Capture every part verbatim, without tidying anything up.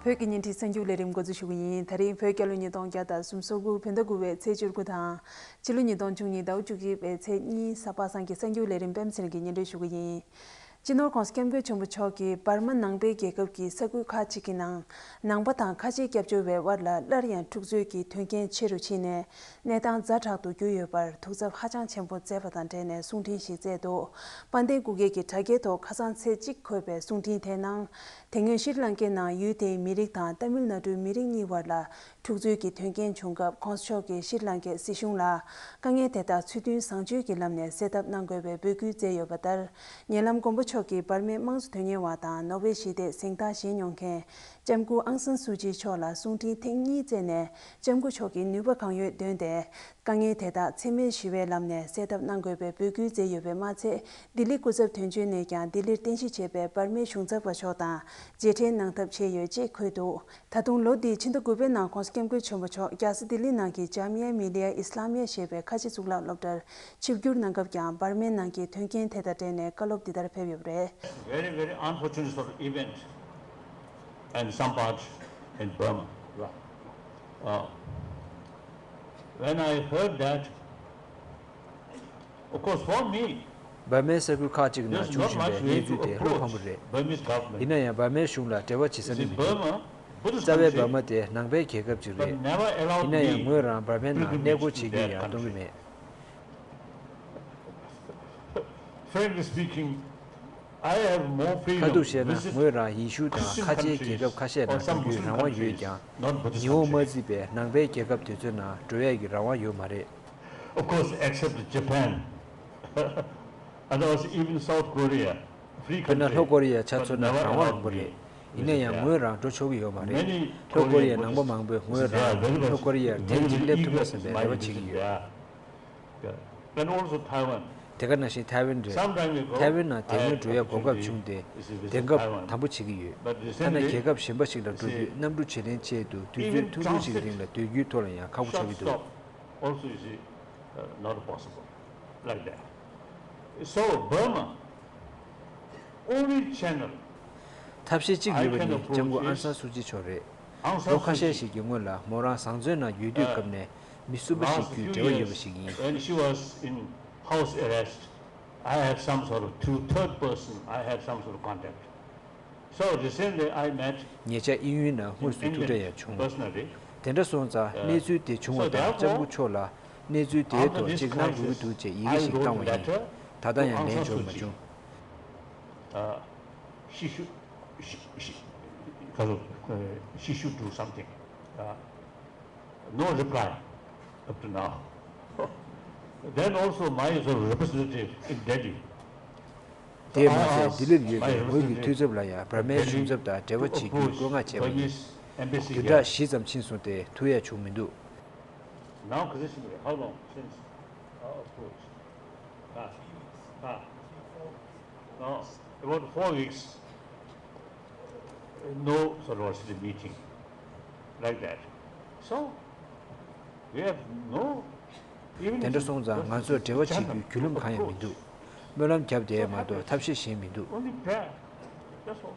བོད་ཀྱི་བརྙན་འཕྲིན་གསར་འགྱུར་ལས་རིམ་འགོ་འཛུགས་ཞུ་གི་ཡིན། ད་རིང་བོད་རྒྱལ་ལོ་ཉིས་སྟོང་བརྒྱ་དང་སུམ་ཅུ་སོ་དགུ་བོད་ཟླ་དགུ་པའི་ཚེས་བཅུ་དགུ་དང་། ཕྱི་ལོ་ཉིས་སྟོང་བཅུ་གཉིས་ཟླ་བ་བཅུ་གཅིག་པའི་ཚེས་གཉིས། གཟའ་པ་སངས་ཀྱི་གསར་འགྱུར་ལས་རིམ་པད་མ་ཚེ་རིང་གིས་སྙན་སྒྲོན་ཞུ་གི་ཡིན། སྤྱི་ནོར་༸གོང་ས་༸སྐྱབས་མགོན་ཆེན་པོ་མཆོག་གིས་འབར་མ་ནང་པའི་རྒྱལ་ཁབ་ཀྱི་ས་ཁུལ་ཁག་ཅིག་གི་ནང་ནང་པ་དང་ཁ་ཆེའི་སྐྱབས་བཅོལ་བའི་དབར་ལ་སླར་ཡང་འཁྲུག་རྩོད་ཀྱི་དོན་རྐྱེན་ཆེ་རུ་ཕྱིན་ནས། གནས་སྟངས་ཛ་དྲག་ཏུ་གྱུར་ཡོད་པར་ཐུགས་འཚབ་ཧ་ཅང་ཆེན་པོ་མཛད་པ་དང་འབྲེལ་ནས་གསུང་འཕྲིན་ཞིག་བསྩལ་འདུག། དཔལ་ལྡན་སྐུ་སྒེར་གྱི་དྲ་རྒྱའི་ཐོག་ཁ་སང་ཚེས་གཅིག་འཁོད་པའི་གསུང་འཕྲིན་དེའི་ནང་། དེ་སྔོན་ཤྲི་ལང་ཀའི་ནང་ཡུལ་དེའི་མི་རིགས་དང་ཏཱ་མིལ་ནཱ་ཌུའི་མི་རིགས་གཉིས་བར་ལ་འཁྲུག་རྩོད་ཀྱི་དོན་རྐྱེན་བྱུང་སྐབས། ༸གོང་ས་མཆོག་གིས་ཤྲི་ལང་ཀའི་སྲིད་གཞུང་ལ་དཀའ་ངལ་དེ་དག་ཚུལ་མཐུན་བཟང་སྤྱོད་ཀྱི་ལམ་ནས་སེལ་ཐབས་གནང་དགོས་པའི་འབོད་སྐུལ་མཛད་ཡོད་པ་ལྟར། ཉེ་ལམ་མགོན་པོ་མཆོག་གིས་འབར་མའི་དམངས་གཙོ་དོན་གཉེར་བ་དང་ནོ་བེལ་ཞི་བདེའི་གཟེངས་རྟགས་བཞེས་མྱོང་མཁན། ལྕམ་སྐུ་ཨང་སན་སུའུ་ཅི་མཆོག་ལ་གསུང་འཕྲིན་ཐེངས་གཉིས་བསྩལ་ནས། ལྕམ་སྐུ་མཆོག་གིས་ནུས་པ་གང་ཡོད་འདོན་ཏེ། དཀའ་ངལ་དེ་དག་འཚེ་མེད་ཞི་བའི་ལམ་ནས་སེལ་ཐབས་གནང་དགོས་པའི་འབོད་སྐུལ་མཛད་ཡོད་པས་མ་ཚད། ལྡི་ལི་སྐུ་ཚབ་དོན་གཅོད་ནས་ཀྱང་ལྡི་ལིར་རྟེན་གཞི་བྱས་པའི་འབར་མའི་གཞུང་ཚབ་པ་མཆོག་དང་མཇལ་འཕྲད་གནང་ཐབས་བྱས་ཡོད་ཅེས་འཁོད་འདུག། ད་དུང་ལོ་འདིའི་ཕྱི་ཟླ་དགུ་པའི་ནང་༸གོང་ས་༸སྐྱབས་མགོན་ཆེན་པོ་མཆོག་རྒྱལ་ས་ལྡི་ལི་ནང་གི་ཇཱ་མི་ཡ་མི་ལི་ཡ་ཨི་སི་ལ་མི་ཡ་ཞེས་པའི་ཁ་ཆེ་གཙུག་ལག་སློབ་གྲྭར་ཆིབས་བསྒྱུར་གནང་སྐབས་ཀྱང་འབར་མའི་ནང་གི་དོན་རྐྱེན་དེ་དང་འབྲེལ་ནས་བཀའ་སློབ་འདི་ལྟར་ཕེབས་ཡོད་པ་རེད། Very, very unfortunate sort of event and some part in Burma. Uh, when I heard that, of course, for me, འབར་མའི་ས་ཁུལ་ཁག་ཅིག་ནང་བྱུང་བཞིན་པའི་གནས་ཚུལ་དེ་བློ་ཕམ་པོ་རེད། ཡིན་ན་ཡང་འབར་མའི་གཞུང་ལ་འབྲེལ་བ་བྱེད་ས་ནི་མི་འདུག། རྩ་བའི་འབར་མ་དེ་ནང་པའི་རྒྱལ་ཁབ་ཅིག་རེད། ཡིན་ན་ཡང་ངོས་རང་འབར་མའི་ནང་གནས་སྐོར་བྱེད་རྒྱུ་ཡང་གཏོང་གི་མེད། Frankly speaking, I have more freedom ཁ་ཐུག་བཤད་ན། ངོས་རང་ཡེ་ཤུ་དང་ཁ་ཆེའི་རྒྱལ་ཁབ་ཁ་ཤས་ནང་འགྲོ་རྒྱུའི་རང་དབང་ཡོད་ཀྱང་། ཉི་འོང་མ་བརྩིས་པའི་ནང་པའི་རྒྱལ་ཁབ་དེ་ཚོའི་ནང་འགྲོ་ཡས་ཀྱི་རང་དབང་ཡོད་མ་རེད། Of course, except Japan and also even South Korea, free དཔེར་ན་ལྷོ་ཀོ་རི་ཡ་ཆ་མཚོན་ན་རང་དབང་ལུང་པ་རེད། ཡིན་ན་ཡང་ངོས་རང་འགྲོ་ཆོག་གི་ཡོད་མ་རེད། ལྷོ་ཀོ་རི་ཡའི་ནང་པ་མང་པོས་ངོས་རང་ལྷོ་ཀོ་རི་ཡར་ཐེངས་གཅིག་སླེབས་ཐུབ་ན་བསམ་པའི་རེ་བ་བྱེད་ཀྱི་ཡོད། And also Taiwan. དེ་ག་ནང་བཞིན་ཐའེ་ཝན་རེད། ཐའེ་ཝན་ནང་དེ་སྔོན་འགྲོ་ཡ་གོ་སྐབས་བྱུང་སྟེ། དེང་སྐབས་དམ་པོ་བྱེད་ཀྱི་ཡོད། ཐ་ན་རྒྱལ་ཁབ་གཞན་པ་ཞིག་ལ་འགྲོ་དུས་གནམ་གྲུ་བྱེད་ལེན་ཆེད་དུ་དུས་ཚོད་ཐུང་ཐུང་ཞིག་གི་རིང་ལ་སྡོད་རྒྱུའི་ཐོག་ལ་ཡང་ཁག་པོ་ཆགས་ཀྱི་འདུག། Also, you see, uh, not possible like that. So Burma, only channel ཐབས་ཤེས་གཅིག་ཡོད་པ་ནི་ལྕམ་སྐུ་ཨང་སན་སུའུ་ཅི་མཆོག་རེད། ལོ་ཁ་ཤས་ཤིག་གི་སྔོན་ལ་མོ་རང་བཟང་བཙོན་ནང་ཡོད་དུས་སྐབས་ནས་མི་གསུམ་པ་ཞིག་བརྒྱུད་འབྲེལ་བ་ཡོད་པ་ཞིག་ཡིན། When she was in house arrest, I had some sort of two, third person, I had some sort of contact. So recently I met ཉེ་ཆར་དབྱིན་ཡུལ་ནང་དངོས་སུ་ཐུག་འཕྲད་ཡང་བྱུང་། དེ་འདྲ་སོང་ཙང་གནས་ཚུལ་དེ་བྱུང་བ་དང་ལྕམ་སྐུ་མཆོག་ལ་གནས་ཚུལ་དེའི་ཐོག་ཅིག་གནང་དགོས་ཀྱི་འདུག་ཅེས་ཡི་གེ་ཞིག་བཏང་བ་ཡིན། ད་ལྟ་ཡང་ལན་འབྱོར་མ་བྱུང་། Uh, she should, she, she, she should do something. Uh, no reply up to now. Then also my sort of representative in Delhi. དེས་མ་ཚད་ལྡི་ལིར་ཡོད་པའི་ངོས་ཀྱི་འཐུས་ཚབ་ལ་ཡང་འབར་མའི་གཞུང་ཚབ་དང་འབྲེལ་བ་བྱེད་རྒྱུའི་བཀོད་མངགས་བྱས་པ་ཡིན། བདུན་ཕྲག་བཞི་ཙམ་ཕྱིན་སོང་སྟེ་ཐུག་ཡ་བྱུང་མི་འདུག། Now, how long since our approach? Ah, ah. No, about four weeks. No sort of meeting like that. So, we have no, even དེ་འདྲ་སོང་ཙང་ང་ཚོར་འབྲེལ་བ་བྱེད་རྒྱུའི་བརྒྱུད་ལམ་གང་ཡང་མི་འདུག། སྨོན་ལམ་བརྒྱབ་བསྡད་མ་གཏོགས་ཐབས་ཤེས་གཞན་མི་འདུག། Only prayer. That's all.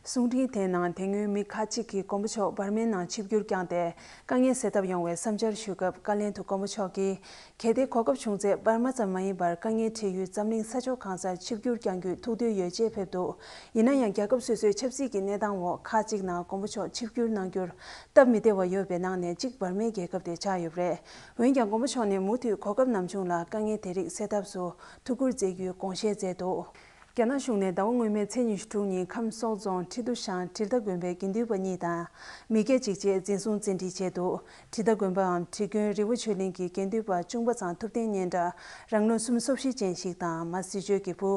གསུང་འཕྲིན་དེའི་ནང་དེ་སྔོན་མི་ཁག་ཅིག་གིས་མགོན་པོ་མཆོག་འབར་མའི་ནང་ཆིབས་བསྒྱུར་བསྐྱངས་ཏེ། དཀའ་ངལ་སེལ་ཐབས་ཡོང་བའི་བསམ་འཆར་ཞུ་སྐབས། བཀའ་ལན་དུ་མགོན་པོ་མཆོག་གིས། གལ་ཏེ་གོ་སྐབས་བྱུང་ཚེ་འབར་མ་ཙམ་མ་ཡིན་པར་དཀའ་ངལ་འཕྲད་ཡུལ་འཛམ་གླིང་ས་ཕྱོགས་གང་སར་ཆིབས་བསྒྱུར་བསྐྱང་རྒྱུའི་ཐུགས་འདུན་ཡོད་ཅེས་ཕེབས་འདུག། ཡིན་ན་ཡང་། རྒྱལ་ཁབ་སོ་སོའི་ཆབ་སྲིད་ཀྱི་གནས་སྟངས་འོག་ཁག་ཅིག་ནང་མགོན་པོ་མཆོག་ཆིབས་བསྒྱུར་གནང་རྒྱུར་སྟབས་མི་བདེ་བ་ཡོད་པའི་ནང་ནས་གཅིག་འབར་མའི་རྒྱལ་ཁབ་དེ་ཆགས་ཡོད་པ་རེད། འོན་ཀྱང་། མགོན་པོ་མཆོག་ནས་མུ་མཐུད་གོ་སྐབས་ནམ་བྱུང་ལ་དཀའ་ངལ་དེ་རིགས་སེལ་ཐབས་སུ་ཐུགས་ཁུར་མཛད་རྒྱུའི་དགོངས་བཞེས་མཛད་འདུག། རྒྱ་ནག་གཞུང་ནས་ཟླ་བ་སྔོན་མའི་ཚེས་ཉི་ཤུ་དྲུག་ཉིན་ཁམས་སོག་རྫོང་ཁྲི་ཏུ་ཤང་དྲིལ་མདའ་དགོན་པའི་དགེ་འདུན་པ་གཉིས་དང་མི་སྐྱ་གཅིག་བཅས་འཛིན་བཟུང་བཙན་ཁྲིད་བྱས་འདུག། དྲིལ་མདའ་དགོན་པའམ་ཁྲི་དགོན་རི་བོ་ཆོས་གླིང་གི་དགེ་འདུན་པ་གཅུང་པ་ཚང་ཐུབ་བསྟན་སྙན་གྲགས་རང་ལོ་སུམ་ཅུ་སོ་བཞི་ཅན་ཞིག་དང་། མ་སྲིད་ཆོས་ཀྱི་བུ་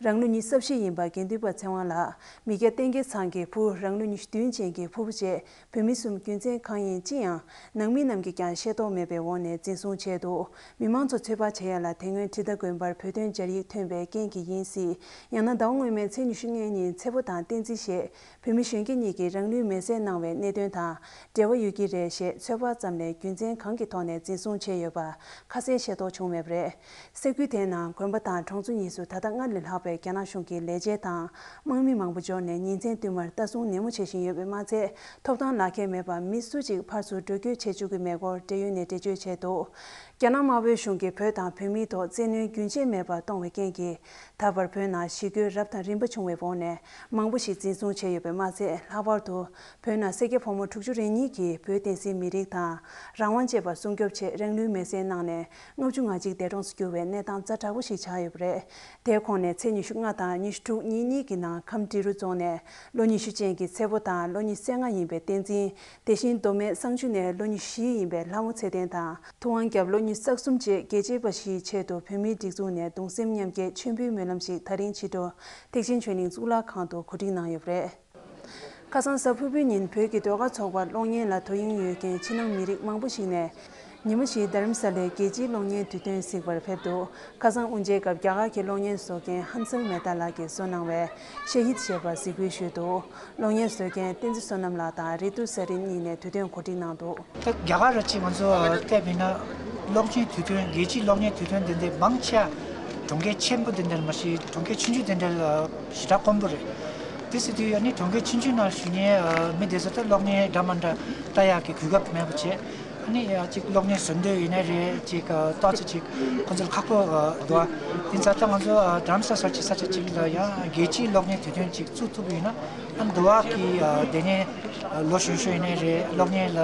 རང་ལོ་ཉི་ཤུ་རྩ་བཞི་ཡིན་པ་དགེ་འདུན་པ་ཚེ་དབང་ལགས། མི་སྐྱ་བསྟན་རྒྱས་ཚང་གི་བུ་རང་ལོ་ཉི་ཤུ་བདུན་ཅན་གྱི་ཕུ་བོ་བཅས། བོད་མི་གསུམ་རྒྱུ་མཚན་གང་ཡིན་ཅི་ཡང་ནང་མི་རྣམས་ཀྱིས་ཀྱང་ཤེས་རྟོགས་མེད་པའི་འོག་ནས་འཛིན་བཟུང་བྱས་འདུག། མི་མང་ཚོ་ཚོད་དཔག་བྱེད་ཡ་ལ། དེ་སྔོན་དྲིལ་མདའ་དགོན་པར་བོད་དོན་སྦྱར་ཡིག་ཐོན་པའི་རྐྱེན་གྱིས་ཡིན་སྲིད། ཡང་ན་ཟླ་བ་སྔོན་མའི་ཚེས་ཉི་ཤུ་ལྔའི་ཉིན་ཚེ་ཕོ་དང་བསྟན་འཛིན་ཞེས་བོད་མི་གཞོན་སྐྱེས་གཉིས་ཀྱིས་རང་ལུས་མེར་སྲེག་གནང་བའི་གནད་དོན་དང་འབྲེལ་བ་ཡོད་ཀྱི་རེད་ཞེས་ཚོད་དཔག་ཙམ་ལས་རྒྱུ་མཚན་གང་གི་ཐོག་ནས་འཛིན་བཟུང་བྱས་ཡོད་པ་ཁ་གསལ་ཤེས་རྟོགས་བྱུང་མེད་པ་རེད། ས་ཁུལ་དེའི་ནང་དགོན་པ་དང་གྲོང་ཚོ་གཉིས་སུ་ད་ལྟ་སྔར་ལས་ལྷག་པའི་རྒྱ་ནག་གཞུང་གི་ལས་བྱེད་དང་དམག་མི་མང་པོ་འབྱོར་ནས་ཉིན་མཚན་བསྟུད་མར་ལྟ་སྲུང་ནན་མོ་བྱེད་བཞིན་ཡོད་པས་མ་ཚད། ཐོབ་ཐང་ལག་ཁྱེར་མེད་པར་མི་སུ་གཅིག་ཕར་ཚུར་འགྲོ་སྐྱོད་བྱེད་བཅུག་གི་མེད་སྐོར་འབྲེལ་ཡོད་ནས་འགྲེལ་བརྗོད་བྱས་འདུག་རྒྱ་ནག་དམར་པོའི་གཞུང་གིས་བོད་དང་བོད་མིའི་ཐོག་བཙན་གནོན་རྒྱུན་ཆད་མེད་པར་གཏོང་བའི་རྐྱེན་གྱིས། ད་བར་བོད་ནང་ཞི་རྒོལ་རབ་དང་རིམ་པ་བྱུང་བའི་འོག་ནས་མང་པོ་ཞིག་འཛིན་བཟུང་བྱས་ཡོད་པས་མ་ཚད། ལྷག་པར་དུ་བོད་ནང་སེར་སྐྱ་ཕོ་མོ་དྲུག་ཅུ་རེ་གཉིས་ཀྱིས་བོད་བསྟན་སྲིད་མི་རིགས་དང་རང་དབང་བཅས་པ་སྲུང་སྐྱོབ་ཆེད་རང་ལུས་མེར་སྲེག་གནང་ནས་ལྔ་བཅུ་ང་གཅིག་འདས་གྲོངས་སུ་གྱུར་བའི་གནས་སྟངས་ཛ་དྲག་པོ་ཞིག་ཆགས་ཡོད་པ་རེད། དེའི་ཁོངས་ནས་ཚེས་ཉི་ཤུ་ལྔ་དང་ཉི་ཤུ་དྲུག་ཉིན་གཉིས་ཀྱི་ནང་ཁམས་ཏི་རུ་རྫོང་ནས་ལོ་ཉི་ཤུ་ཅན་གྱི་ཚེ་ཕོ་དང་ལོ་ཉི་ཤུ་རྩ་ལྔ་ཡིན་པའི་བསྟན་འཛིན། དེ་བཞིན་མདོ་སྨད་བསང་ཆུ་ནས་ལོ་ཉི་ཤུ་བཞི་ཡིན་པའི་ལྷ་མོ་ཚེ་བརྟན་དང་། ཐུབ་དབང་སྐྱབས་ལོ་ཉི་ཤུ་རྩ་གསུམ་བཅས་རྒྱལ་གཅེས་པ་བཞིའི་ཆེད་དུ་བོད་མིའི་སྒྲིག་འཛུགས་ནས་གདུང་སེམས་མཉམ་སྐྱེད་མཆོད་འབུལ་སྨོན་ལམ་ཞིག་ད་རིང་ཕྱི་དྲོ་ཐེག་ཆེན་ཆོས་གླིང་གཙུག་ལག་ཁང་དུ་གོ་སྒྲིག་གནང་ཡོད་པ་རེད། ཁ་སང་གཟའ་ཕུར་བུའི་ཉིན་བོད་ཀྱི་ཟློས་གར་ཚོགས་པར་གློག་བརྙན་ལ་དོ་དབྱིངས་ཡོད་མཁན་ཕྱི་ནང་མི་རིགས་མང་པོ་ཞིག་ནས། ཉི་མ་བཞིའི་དྷ་རམ་ས་ལའི་རྒྱལ་སྤྱིའི་གློག་བརྙན་དུས་སྟོན་གཟིགས་པར་ཕེབས་འདུག་ཁ་སང་དབུ་འབྱེད་སྐབས་རྒྱ་གར་གྱི་གློག་བརྙན་བཟོ་མཁན་ཧན་སལ་མེ་ཏཱ་ལགས་ཀྱིས་བཟོ་གནང་བའི་ཤ་ཧིད་ཞེས་པར་གཟིགས་འབུལ་ཞུས་འདུག་གློག་བརྙན་བཟོ་མཁན་བསྟན་འཛིན་བསོད་ནམས་ལགས་དང་རི་ཏུ་ས་རིན་གཉིས་ནས་དུས་སྟོན་གོ་སྒྲིག་གནང་འདུག་ད་རྒྱ་གར་ར་ཅིག་ང་ཚོ་བལྟས་པ་ཡིན་ན་གློག་བརྙན་དུས་སྟོན་རྒྱལ་སྤྱིའི་གློག་བརྙན་དུས་སྟོན་དེ་འདྲའི་མང་ཆེ་བ་གྲོང་ཁྱེར་ཆེན་པོ་དེ་འདྲ་མ་གཏོགས་གྲོང་ཁྱེར་ཆུང་ཆུང་དེ་འདྲ་ལ་ཞེ་དྲག་དཀོན་པོ་རེད། དེ་སྲིད་དུས་ཨ་ནི་གྲོང་ཁྱེར་ཆུང་ཆུང་ནང་བཞུགས་མཁན་མི་དེ་ཚོ་ད་གློག་བརྙན་འདྲ་མི་འདྲ་ལྟ་ཡག་གི་གོ་སྐབས་མེད་པ་བྱས། ཨ་ནི་ཡ་གཅིག་གློག་བརྙན་བཟོ་འདོད་ཡིན་ནའི་རེད། གཅིག་ཏོག་ཙམ་གཅིག་ཁོང་ཚོར་ཁག་པོ་འདུག་དེ་ཚ་ད་ང་ཚོ་རྡ་རམ་ས་ལ་སོགས་ཀྱི་ས་ཆ་གཅིག་ལ་ཡང་རྒྱལ་སྤྱིའི་གློག་བརྙན་དུས་སྟོན་གཅིག་བཙུགས་ཐུབ་པ་ཡིན་ན། ཨ་འདི་བ་གི་དེ་ནས་ལོ་གཞོན་གཞོན་ཡིན་ནའི་རེད། གློག་བརྙན་ལ་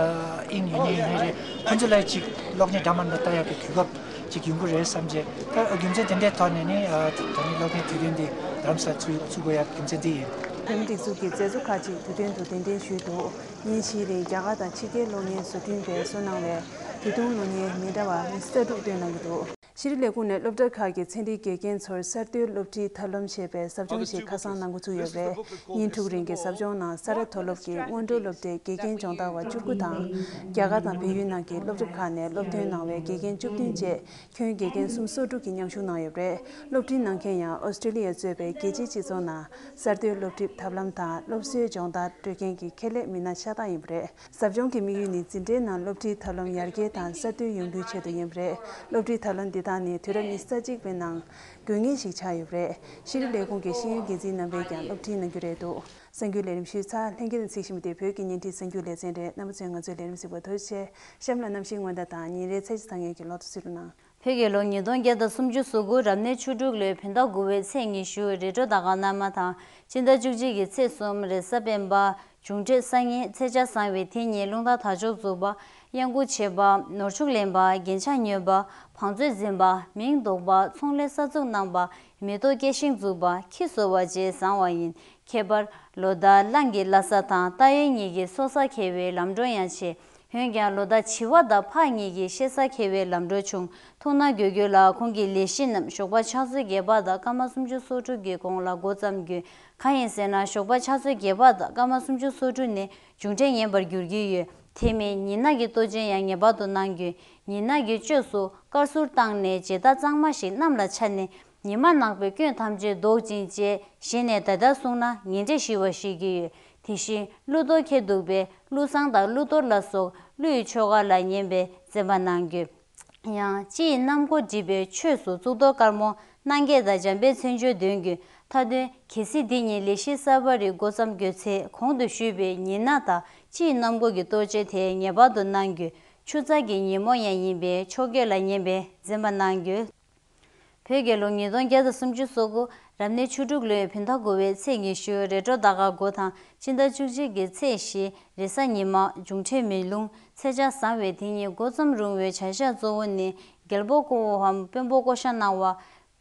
དབྱིངས་ཡོད་མཁན་ཡིན་ནའི་རེད། ཁོང་ཚོ་ལ་གཅིག་གློག་བརྙན་འདྲ་མི་འདྲ་ལྟ་ཡག་གི་གོ་སྐབས་གཅིག་ཡོང་གི་རེད་བསམ་བྱས། ད་རྒྱུ་མཚན་དེ་འདྲའི་ཐོག་ནས་ནི་ད་ནི་གློག་བརྙན་དུས་སྟོན་འདི་རྡ་རམ་ས་ལ་བཙུགས་བཙུགས་དགོས་ཡག་རྒྱུ་མཚན་འདི་ཡིན། བོད་མིའི་སྒྲིག་འཛུགས་ཀྱི་མཛད་གཙོ་ཁག་ཅིག་དུས་སྟོན་དུ་གདན་འདྲེན་ཞུས་འདུག་ཉིན་བཞིའི་རིང་རྒྱ་གར་དང་ཕྱི་རྒྱལ་གློག་བརྙན་བཟོ་སྐྲུན་པས་བཟོ་གནང་བའི་དུས་ཐུང་གློག་བརྙན་མི་འདྲ་བ་ཉི་ཤུ་རྩ་དྲུག་སྟོན་གནང་གི་འདུག་ཤེས་རིག་ལས་ཁུངས་ནས་སློབ་གྲྭ་ཁག་གི་ཚན་རིག་དགེ་རྒན་ཚོར་གསར་གཏོད་སློབ་ཁྲིད་ཐབས་ལམ་ཞེས་པའི་ཟབ་སྦྱོང་ཞིག་ཁ་སང་གནང་འགོ་ཚུགས་ཡོད་པ་རེད། ཉིན་དྲུག་རིང་གི་ཟབ་སྦྱོང་ནང་ས་རཱ་མཐོ་སློབ་ཀྱི་སྔོན་འགྲོ་སློབ་གྲྭའི་དགེ་རྒན་སྦྱོང་བརྡར་བ་བཅུ་དགུ་དང་། རྒྱ་གར་དང་བལ་ཡུལ་ནང་གི་སློབ་གྲྭ་ཁག་ནས་སློབ་ཐོན་གནང་བའི་དགེ་རྒན་བཅུ་བདུན་བཅས་ཁྱོན་དགེ་རྒན་སུམ་ཅུ་སོ་དྲུག་གིས་མཉམ་ཞུགས་གནང་ཡོད་པ་རེད། སློབ་ཁྲིད་གནང་མཁན་ཡང་ཨོ་སི་ཀྲི་ལི་ཡས་གཙོས་པའི་རྒྱལ་སྤྱིའི་སྤྱི་ཚོགས་ནང་གསར་གཏོད་སློབ་ཁྲིད་ཐབས་ལམ་དང་སློབ་གསོའི་སྦྱོང་བརྡར་སྤྲོད་མཁན་གྱི་ཁེ་ལས་མི་སྣ་ཤ་སྟག་ཡིན་པ་རེད། ཟབ་སྦྱོང་གི་དམིགས་ཡུལ་ནི་འཛིན་གྲྭའི་ནང་སློབ་ཁྲིད་ཐབས་ལམ་ཡར་རྒྱས་དང་གསར་གཏོད་ཡོང་རྒྱུའི་ཆེད་དུ་ཡིན་པ་རེད། སློབ་ཁྲིད་ཐབས་ལམ་འདི་དག་ནི་དུས་རབས་ཉི་ཤུ་རྩ་གཅིག་པའི་ནང་དགོས་ངེས་ཤིག་ཆགས་ཡོད་པ་རེད། ཤེས་རིག་ལས་ཁུངས་ཀྱི་ཤེས་ཡོན་འགན་འཛིན་རྣམ་པས་ཀྱང་སློབ་ཁྲིད་གནང་རྒྱུ་རེད་འདུག་གསར་འགྱུར་ལས་རིམ་ཞུས་ཚར། ལྷན་རྒྱས་དང་གཟིགས་བཞིན་པ་དེ་བོད་ཀྱི་བརྙན་འཕྲིན་གསར་འགྱུར་ལེ་ཚན་རེད། རྣམ་པ་ཚོས་ང་ཚོའི་ལས་རིམ་གཟིགས་པར་ཐུགས་རྗེ་ཆེ། གཤམ་ལ་གནམ་གཤིས་སྔོན་བརྡ་དང་ཉིན་རེའི་ཚེས་བཅད་བཏང་ཡོད་ཀྱི་ལོ་ཐོ་གཟིགས་རོགས་གནང་། བོད་ཀྱི་ལོ་ཉིས་སྟོང་བརྒྱ་དང་སུམ་ཅུ་སོ་དགུ་རབ་གནས་ཆུ་འབྲུག་ལོའི་བོད་ཟླ་དགུ་པའི་ཚེས་ཉི་ཤུ་རེས་གྲོལ་ཟླ་སྐར་སྣར་མ་དང་། སྤྱི་ཟླ་བཅུ་གཅིག་གི་ཚེས་གསུམ་རེས་གཟའ་སྤེན་པ། འབྱུང་འཕྲོད་གསར་རྙིང་ཚེས་ཆ་བཟང་བའི་དེ་ཉིན་རླུང་རྟ་དར་ལྕོག་འཛུགས་པ། གཡང་འགུག་བྱེད་པ། ནོར་ཕྱུགས་ལེན་པ། རྒྱན་ཆ་ཉོས་པ། བང་མཛོད་འཛིན་པ། མིང་འདོགས་པ། ཚོང་ལས་གསར་འཛུགས་གནང་བ། མེ་ཏོག་སྐྱེ་ཤིང་འཛུགས་པ། ཁྱི་གསོ་བ་བཅས་བཟང་བ་ཡིན། ཁྱད་པར། ལོ་ཟླ་གླང་གི་བླ་གཟའ་དང་རྟ་དབྱེ་གཉིས་ཀྱི་སྲོག་གསར་འཁེལ་བའི་ལམ་འགྲོ་ཡང་ཆེ། འོན་ཀྱང་ལོ་ཟླ་བྱི་བ་དང་ཕག་གཉིས་ཀྱི་ཤེས་གསར་འཁེལ་བའི་ལམ་འགྲོ་ཆུང་། ཐུགས་སྣང་དགོས་རྒྱུ་ལ་ཁོང་གི་ལས་གཞི་རྣམས་ཞོགས་པ་ཆུ་ཚོད་བརྒྱད་པ་དང་སྐར་མ་སུམ་ཅུ་སོ་དྲུག་གི་གོང་ལ་འགོ་བརྩམ་དགོས། གང་ཡིན་ཟེར་ན་ཞོགས་པ་ཆུ་ཚོད་བརྒྱད་པ་དང་སྐར་མ་སུམ་ཅུ་སོ་དྲུག་ནས་མཇུག་འབྲས་ངན་པར་འགྱུར་གྱི་ཡོད། དེ་མིན་ཉི་ནག་གི་གཏོ་བཅོས་ཡང་ངེས་པར་དུ་གནང་དགོས། ཉི་ནག་གི་བཅོས་སུ་དཀར་གསུར་བཏང་ནས་བྱེ་ད་གཙང་མ་ཞིག་གནམ་ལ་འཕྱར་ནས། ཉི་མ་ནག་པོའི་སྐྱོན་ཐམས་ཅད་ཟློག་ཅིང་བཅས་ཞེས་ནས་ད་ལྟ་གསུངས་ན་ངན་འབྲས་ཞི་བར་བཤད་ཀྱི་ཡོད། དེ་བཞིན་ཀླུ་གཏོར་འཁྱེར་འདུག་པས་ཀླུ་བསང་དང་ཀླུ་གཏོར་ལ་སོགས་ཀླུ་ཡི་ཆོ་ག་ལ་ཉན་པའི་འཛེམ་པ་གནང་དགོས། ཡང་སྤྱི་ཡི་གནམ་སྒོ་སྒྲིབ་པའི་ཆོས་སུ་གཙུག་ཏོར་དཀར་མོ་སྣང་བརྒྱད་དང་འཇམ་དཔལ་མཚན་བརྗོད་འདོན་དགོས། མཐའ་དོན་གལ་སྲིད་འདི་ཉིད་ལས་གཞི་གསར་པ་རིགས་འགོ་བརྩམ་དགོས་ཚེ་གོང་དུ་ཞུས་པའི་ཉི་ནག་དང་སྤྱི་ཡི་གནམ་སྒོ་གི་གཏོ་བཅོས་དེ་ངེས་པར་དུ་གནང་དགོས། ཆུ་རྩ་གི་ཉིན་མོ་ཡང་ཡིན་པས་ཕྱོགས་སྐྱོད་ལ་ཉན་པའི་འཛེམ་པ་གནང་དགོས། བོད་རྒྱལ་ལོ་ཉིས་སྟོང་བརྒྱ་དང་སུམ་ཅུ་སོ་དགུ་རབ་གནས་ཆུ་འབྲུག་ལོའི་བོད་ཟླ་དགུ་པའི་ཚེས་ཉི་ཤུ་རེས་གྲོལ་ཟླ་སྐར་དགུ་དང་སྤྱི་ཟླ་བཅུ་གཅིག་གི་ཚེས་བཞི་རེས་གཟའ་ཉི་མ། འབྱུང་འཕྲོད་མེ་རླུང་ཚེས་ཆ་བཟང་བའི་དེ་ཉིན་འགོ་རྩོམ་རུང་བའི་བྱ་གཞག་གཙོ་བོ་ནི་རྒྱལ་པོ་བསྐོ་བའམ་དཔོན་པོ་བསྐོ་བཞག་གནང་བ།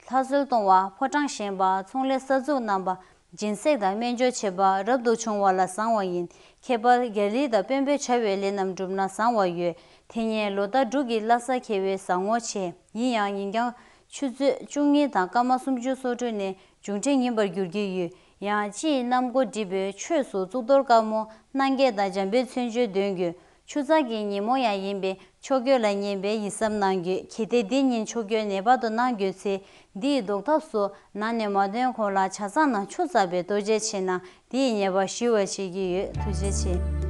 ལྷ་གསོལ་གཏོང་བ། ཕོ་བྲང་བཞེངས་པ། ཚོང་ལས་གསར་འཛུགས་གནང་བ། སྦྱིན་སྲེག་དང་སྨན་སྦྱོར་བྱེད་པ་རབ་ཏུ་བྱུང་བ་ལ་བཟང་བ་ཡིན། ཁྱད་པར་རྒྱ་རིགས་དང་དཔོན་པོས་བྱ་བའི་ལས་རྣམས་བསྒྲུབས་ན་བཟང་བ་ཡོད། དེ་ཉིན་ལོ་ཟླ་འབྲུག་གི་བླ་གཟའ་འཁེལ་བའི་བཟང་ངོ་ཆེ། ཡིན་ཡང་ཉིན་རྐྱང་ཆུ་ཚོད་བཅུ་གཉིས་དང་སྐར་མ་སུམ་ཅུ་སོ་དྲུག་ནས་མཇུག་འབྲས་ངན་པར་འགྱུར་གྱི་ཡོད། ཡང་སྤྱི་ཡི་གནམ་སྒོ་སྒྲིབ་པའི་ཆོས་སུ་གཙུག་ཏོར་དཀར་མོ་སྣང་བརྒྱད་དང་འཇམ་དཔལ་མཚན་བརྗོད་འདོན་དགོས། ཆུ་རྩ་གི་ཉིན་མོ་ཡང་ཡིན་པས་ཆོས་གོས་ལ་ཉན་པའི་ཡིད་བསམ་གནང་རྒྱུ། གལ་ཏེ་འདི་ཉིན་ཆོས་གོས་ངེས་པར་དུ་གནང་དགོས་ཚེ། འདི་ཡི་ལྡོག་ཐབས་སུ་ནང་ནས་མ་ཐོན་གོང་ལ་ཇ་ཚང་ནང་ཆུ་བཙགས་པའི་གཏོར་བརྗེ་བྱས་ན་འདི་ཡི་ཉེས་པ་ཞི་བར་བྱེད་ཀྱི་ཡོད། ཐུགས་རྗེ་ཆེ།